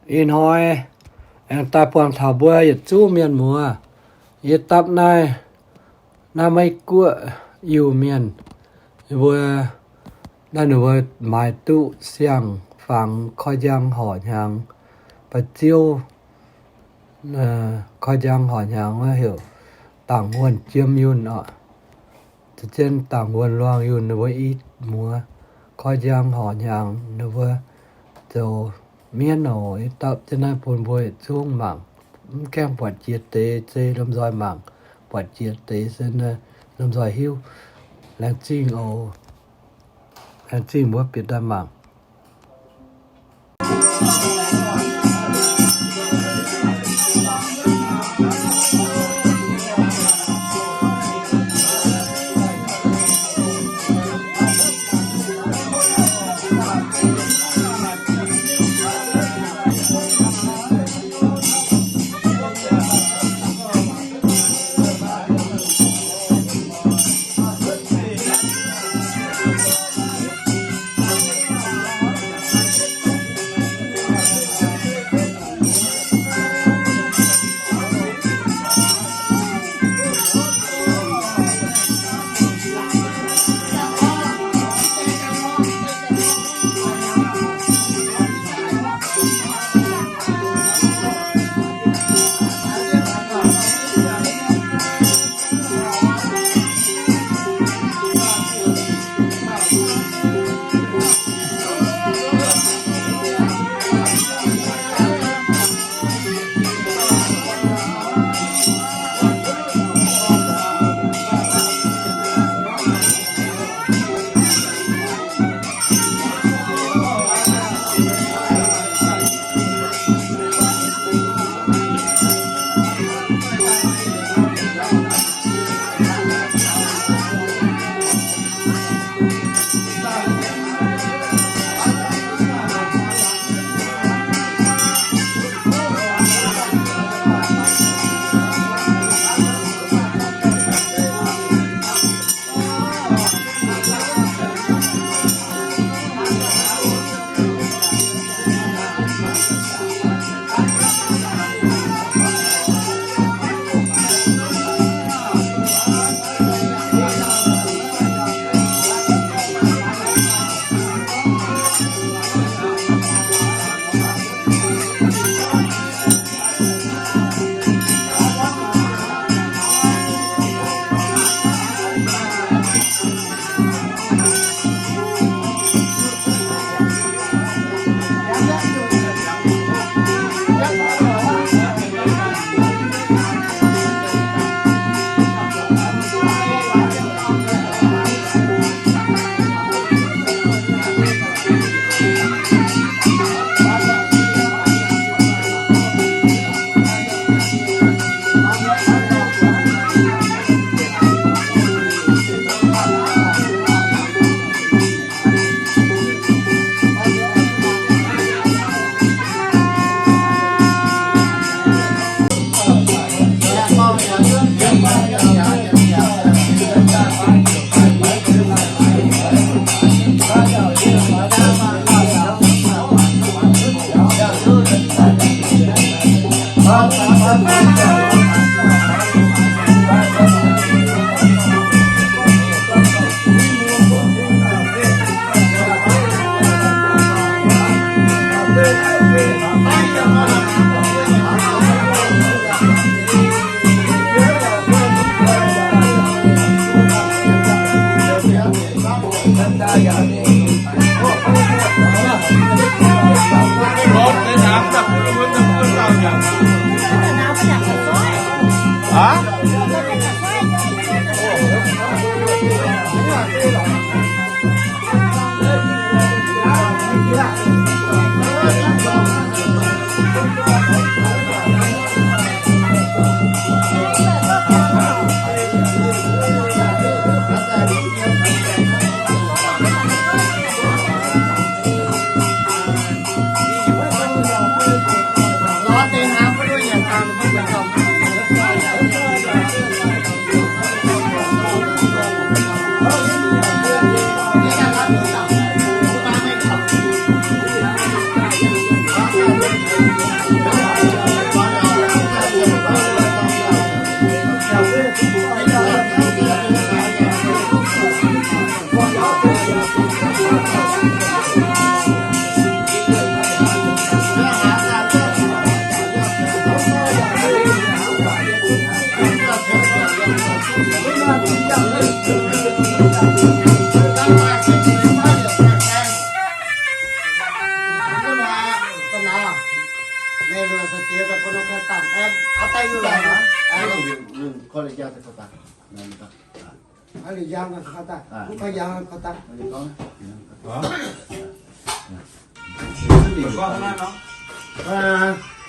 Ih hnoi aengx daaih buangh taux mbuo yietc zungv mienh muoz. Yie dapv naaiv, naaiv Meiv Guoqv Iu-Mienh, mbuo naaiv ninh mbuo maaiz duqv siang-fangx koi njang horc hnyangx, ba'ziouv koi njang horc hnyangx wuov heuc Dangc Wuonh Jiem Yunh oc. Zien Dangc Wuonh Luangh Yunh ninh mbuo i muoz koi njang horc hnyangx ninh mbuo zoux mienv oc. Ih dapv jienv naaiv bun mbuo yietc zungv mangc. Mv gaengh buatc jiex deix se lomh nzoih mangc, buatc jiex deix se lomh nzoih hiuv. Laengz zingh oc. Laengz zingh mbuo bieqc daaih mangc.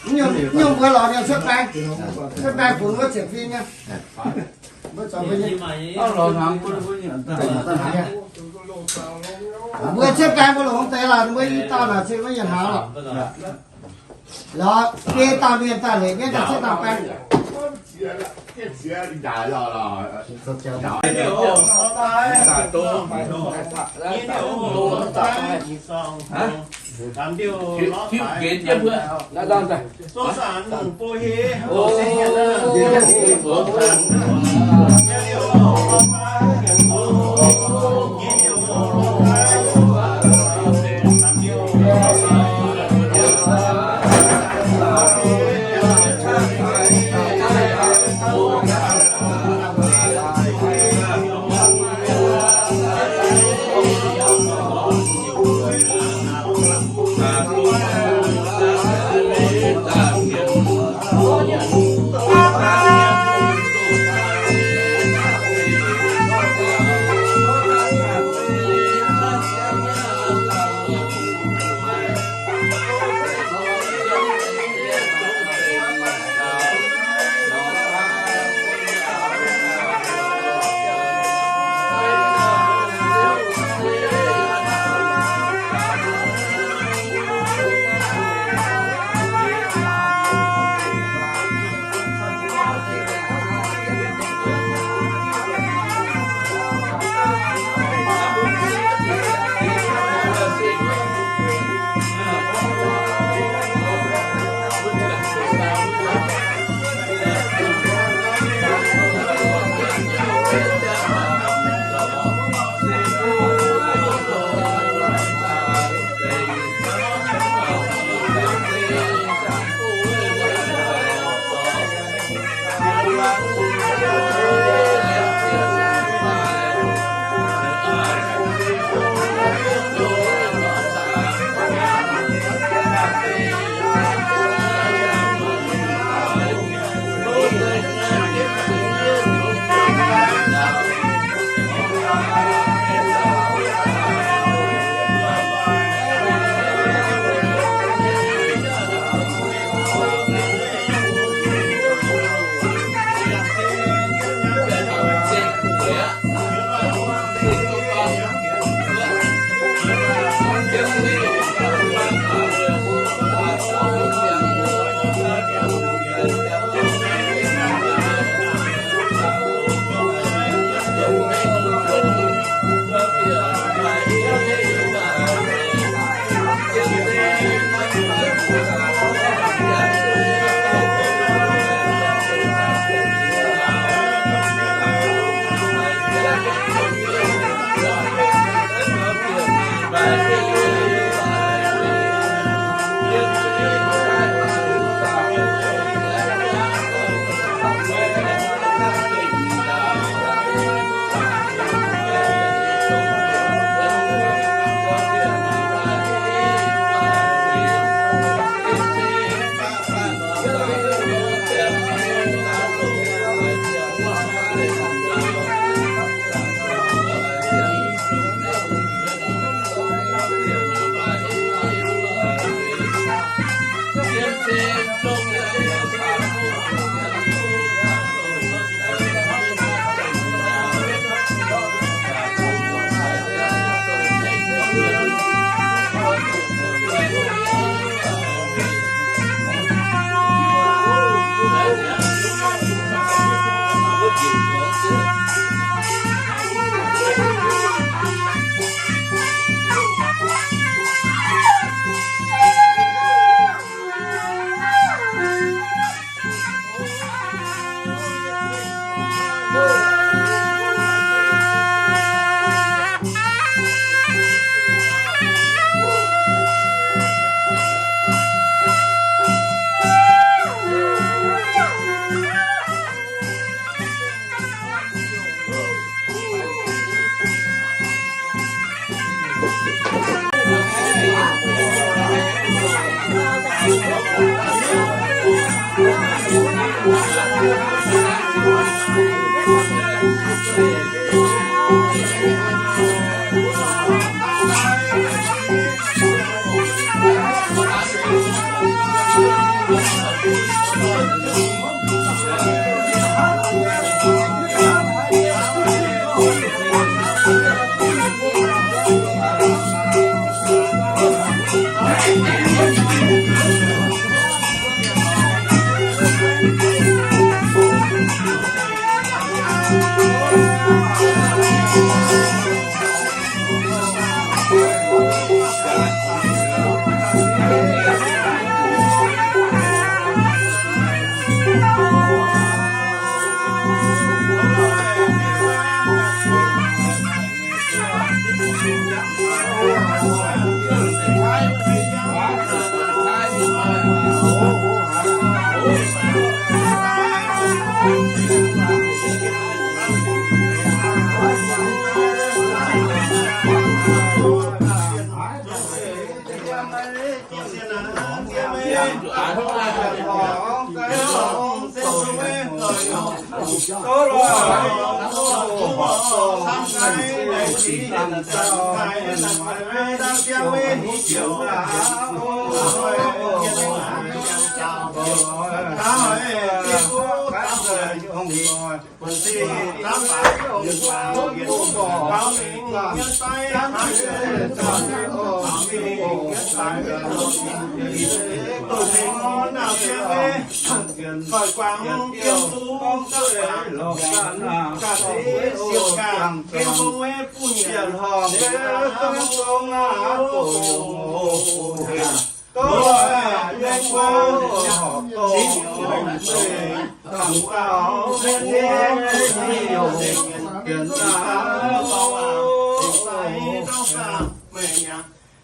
Nyungc mbuo lorz nyei cuotv baeng, cuotv baeng funx wuov ziepc fim nyei. Mbuo cuotv baeng mbuo longc deix lorqc, mbuo i dauh naaic se maiv yietc hnangv lorqc. Lorqc, biei dauh mienh daaih leiz mienv daaih cuotv dangh baeng.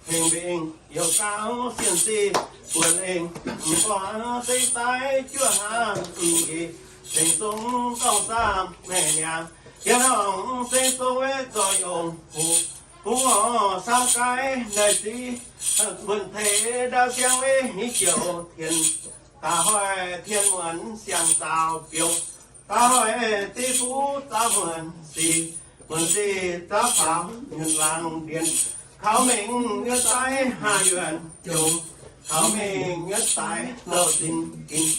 Hengx mbengx youh gauh sienx zinh buonc lengh, mv baac zeiv daaih juov haav mv nqi, tengx zong dorng zaah maengc mi'aqv. Yie hnangv seng zong weic zoih yongh, hungh orc camv gaaix naaic zic, buonc teix ndau siang weic hingv joux tien, da'hoic tien muonz siang-zaaux biouv, da'hoic div fuv zaaux muonc sic, muonc sic zaaux faaux nyunc laangz ndiev, kaux mengh nyuoqv daiv haah yuonh jomc, kaux mengh nyuoqv daiv louh zinh ginx,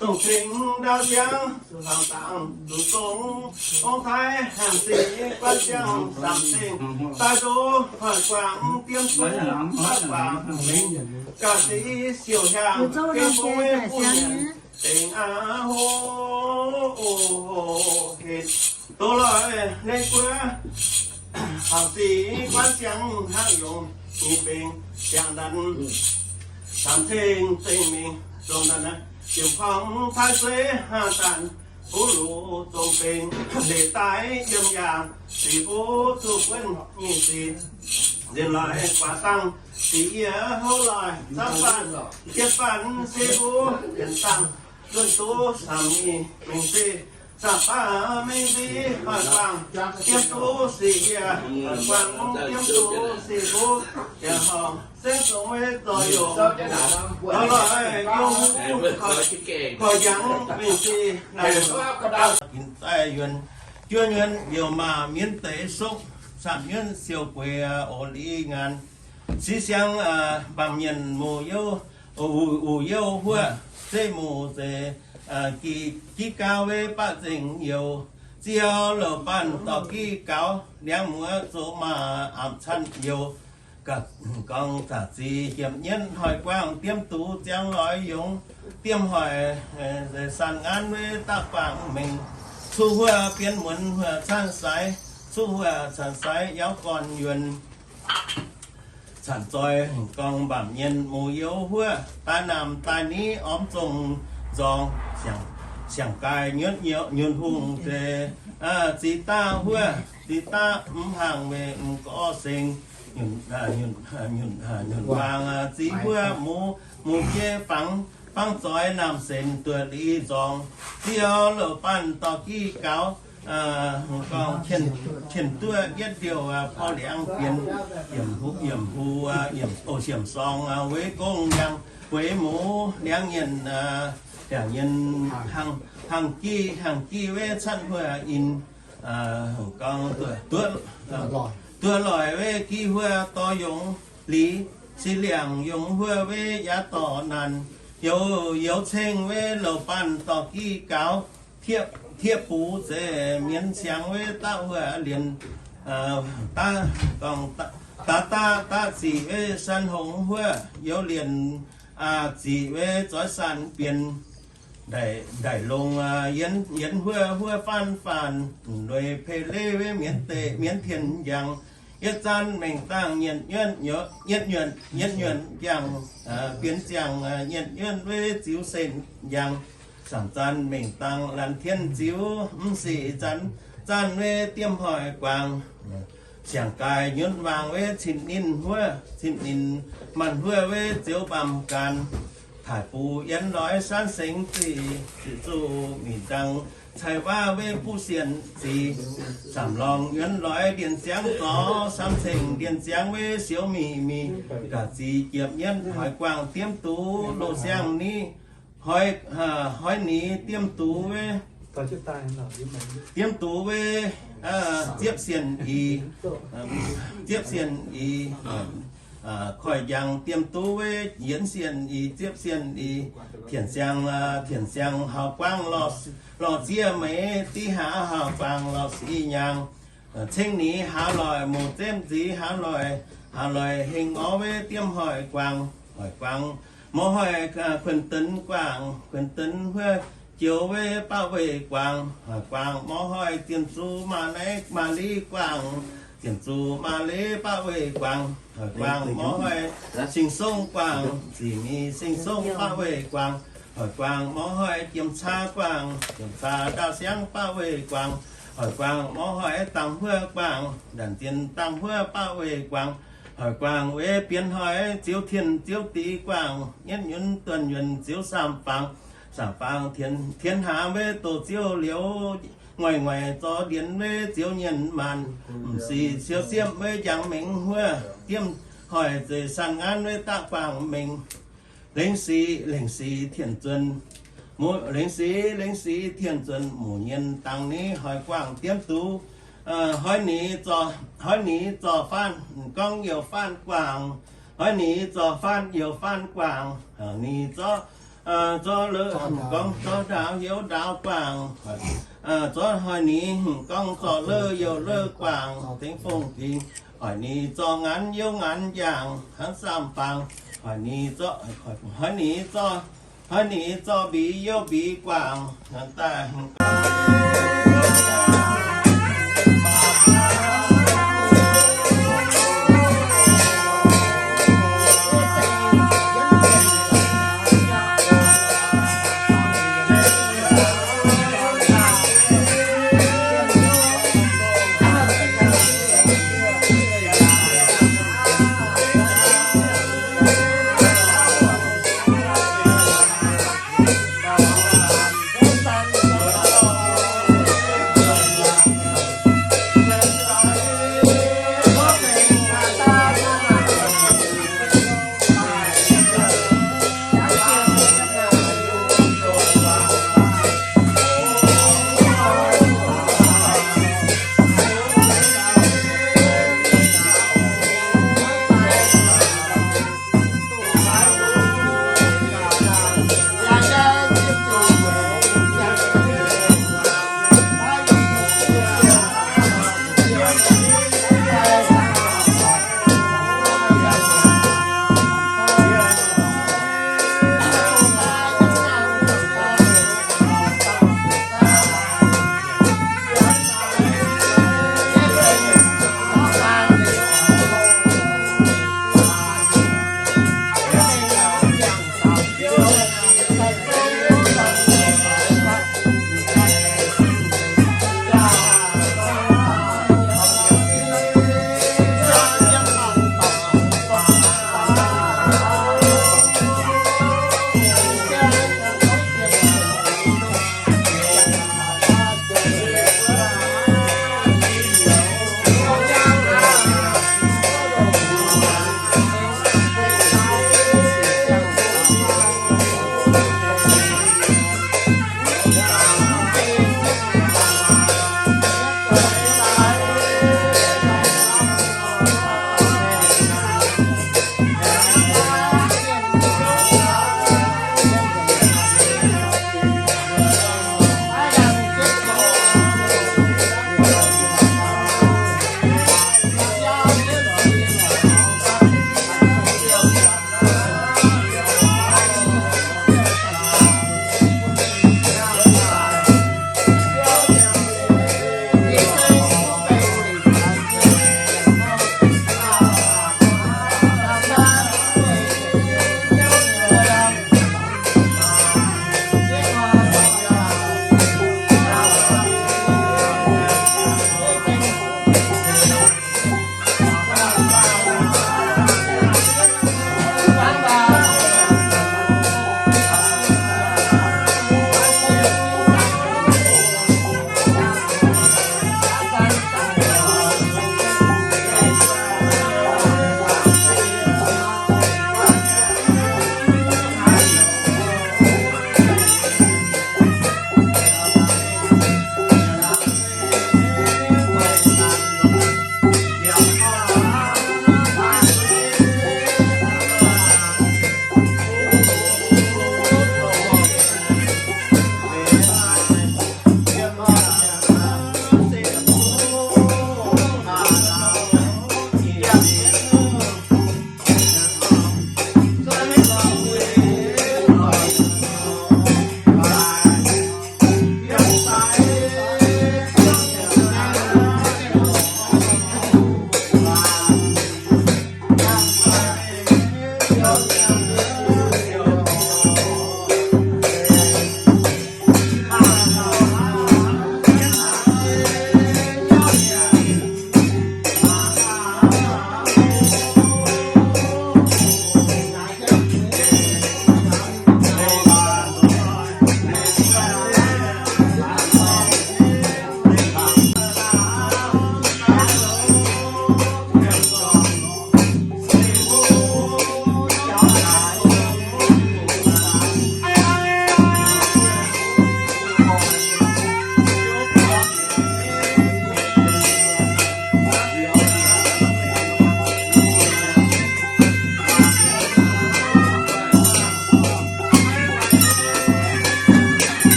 dongh cingx ndau siang zuqc hlangx dangx zuqc zong, ong taaix hanc sic guan siang samc cing, daaih ndoqv hoic guangc diem zuqc hoic guangc mengh, ga'sic siouc hiaangx gengh bung weic buv nyanc dengx aqv. Ho, o, henc doz loic leiz guoqv, hanc sic guan siang hnangv yongz nyei bengx siang-ndanc, samc cing zengc mingh zong ndanc, ziepc kuangx taaix seix haah daanh, buv luc zong bengx leiz daaih yiem yaangh, sic buv zuqc buonv nyei sic, nziex loic guaax dangh sic yie houv loic camv faanh, jienv faanh sic buv yienc dangh, zuonv duqv samc mingh mengh sic, samc baav mengh sic hoic guangc, jienv duqv sic yie hoic guangc, jienv duqv sic buv yienc horngc, seng zong weic zoih yongh, loz loic yongh, koiv jangx mengh sic naaic, ginc zaih yuonx, juov nyuonx youc maac mienv deix sopv, camv nyuonx siou gueix oc li ngaanc. Six siang mbaamh mienh muc youh, uc youh huoqv, zeiv muc zeiz giv gaauv weic baav zengx youz, ziouc louc baanh dorh giv gaauv, liangv muoz zoux maac amc canh youz. Gorngv zaqc zic hiemx nyienv hoic guangc, diemv duqv ziangx loix yongz, diemv hoic sanh ngaanv weic daav guangc mengh, cuqv huoqv bienx muonz huoqv canh saix, cuqv huoqv canh saix yauv gorn yuonx. Canh zoih gorngv mbaamh mienh muc youh huoqv, daaih naamh daaih niv ormv zongh nzorng, siang-gaaix nyunc hungh zeiz zic daav huoqv, zic daav mv hangh weic mv gorx seng, nyunc waangc zic huoqv, muv, muv bieiv fangx, fangx zoix naamh senx duoqc li nzorng, ziouc louc baanh dorh giv gaauv, gorngv qienx duoqv yietv ndiouh porv liangx bienx, yiemc hu, yiemc hu, o, siemc sorng weic gong yangh, bueix muv liangv nyienh, liangv nyienh hangh giv, hangh giv weic catv huoqv in, gorngv duoqv loic weic giv huoqv dorh yongz liz, se liangc yongz huoqv weic yaac dorh naanc, youz, youz ceng weic louc baanh dorh giv gaauv, tiev bux zeiz mienv siangx weic daav huoqv lienz, daav, gorngv daav, daav, daav zic weic san hongx huoqv, youz lienz zic weic zoix san bienx, ndaic longx yienx huoqv, huoqv faanv faanv, lueic pei leiv weic mienv deic, mienv tien njang, yietv zanc mengh dangh nyietv nyuonh, nyietv nyuonh, nyietv nyuonh njang, bienx ziangh nyietv nyuonh weic ziux sen njang, samc zanc mengh dangh laanh tien ziux mv sic zanc, zanc weic diemv hoic guangc, siang-gaaix nyunc waangc weic cin ninh huoqv, cin ninh maanc huoqv weic ziouc baamh gaanv, Taaix buv yienx loix saanv sengx zic, ziqc zuqc mingh dangh cai waav weiv buv sienx zic. Samx lorngh yienx loix ndienx ziangv zorx, samx ceng ndienx ziangv weiv siouv mingh mingh. Ga'zic jiepc mienv hoiz guangc diemv duqv loz siang ni. Hoiz, hoiz nix diemv duqv weiv, diemv duqv weiv ziepv sienh i, ziepv sienh i, koiv njang diemv duqv weiv yienx sienh i, ziepv sienh i. Tienx siang, tienx siang haux guangc lorh ziev meix, div hlaax haux guangc lorh sic nyaangh. Ceng nix haaix loic mouz zemv nziv, haaix loic, haaix loic hengx orv weiv diemv hoic guangc, hoic guangc, mouz hoic kuonx denx guangc, kuonx denx huov joux weiv baqv weih guangc, hoic guangc mouz hoic ziemx zuqc maa leiz, maa li guangc, ziemx zuqc maa leiz baqv weih guangc, hoic guangc mouz hoic sing-songv guangc, zingh mingh sing-songv baqv weih guangc, hoic guangc mouz hoic jiem caa guangc, jiem caa ndaauv siangv baqv weih guangc, hoic guangc mouz hoic dangh huov guangc, ndanc zien dangh huov baqv weih guangc, hoic guangc weiv bienx hoic ziouv tien ziouv dix guangc, yietv nyunc duonh yuonc ziouv saam-fangx, saam-fangx tien, tien hlaax weiv doz ziouv liouc, nguaih nguaih zorc ndienx weiv ziouv nyienh maanc, m'sic siou siemv weiv njang mengh huov, diemv hoic zeiz sanh ngaanv weiv daqv guangc mengh. Lengc sic, lengc sic tien zuonc, lengc sic, lengc sic tien zuonc, muoz nyienh dangh ni hoic guangc diemv duqv. Hoiz nix zorqv, hoiz nix zorqv faanv, m'gorngv youc faanv guangc. Hoiz nix zorqv faanv youc faanv guangc. Hoiz nix zorqv, zorqv leuv, m'gorngv zorqv ndaauv heuc ndaauv guangc. Zorqv hoiz nix m'gorngv zorqv leuv youc leuv guangc, tengx fongc fingx. Hoiz nix zorqv ngaanv youc ngaanv njaangc, hnangv saam-fangx. Hoiz nix zorqv, hoiz nix zorqv, hoiz nix zorqv mbix youc mbix guangc, hnangv daaih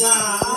Aa,